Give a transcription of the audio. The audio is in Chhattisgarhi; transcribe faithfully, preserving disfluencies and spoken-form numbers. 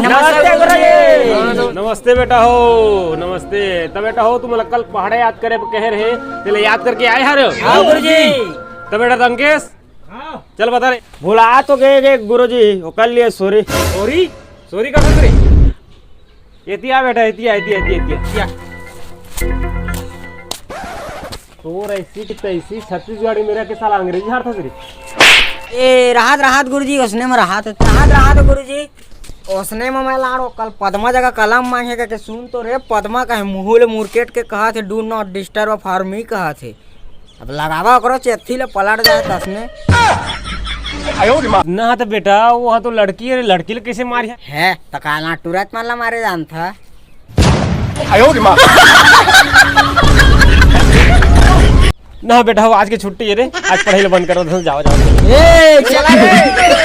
नमस्ते गुरुजी। नमस्ते बेटा हो, नमस्ते। त बेटा हो, तुम कल पहाड़ा याद करे कहे रहे, तेला याद करके आए हरे। हाँ गुरुजी। त बेटा अंकेश, चल बता रे। भुला तो गए, गए गुरुजी, ओकर लिए सॉरी। सॉरी? सॉरी का सॉरी? एतिया बेटा, एतिया, एतिया, एतिया, एतिया। तोर ऐसी की तैसी छत्तीसगढ़ी मेरा के साला अंग्रेजी झाड़त हस रे। ए, राहत, राहत गुरुजी, ओसने म राहत, राहत, राहत गुरुजी। ओसने म मैं लाड़ो कल पद्मा जगह कलम मांगे के, के सुन तो रे, पद्मा कहे मुंह ले मुरकेट के कहा थे, "Do not disturb for me" कहा थे। अब लगावा ओकरो चेथी ले पलट जाए तसने। ना त बेटा, वो हा तो लड़की हे रे, लड़की ले कैसे मारिया? है, त काला टुरत मन ला मारे जानथा। ना बेटा, वो आज के छुट्टी हे रे, आज पढ़ाई ले बंद कर दो, जाओ, जाओ। ए, चला रे।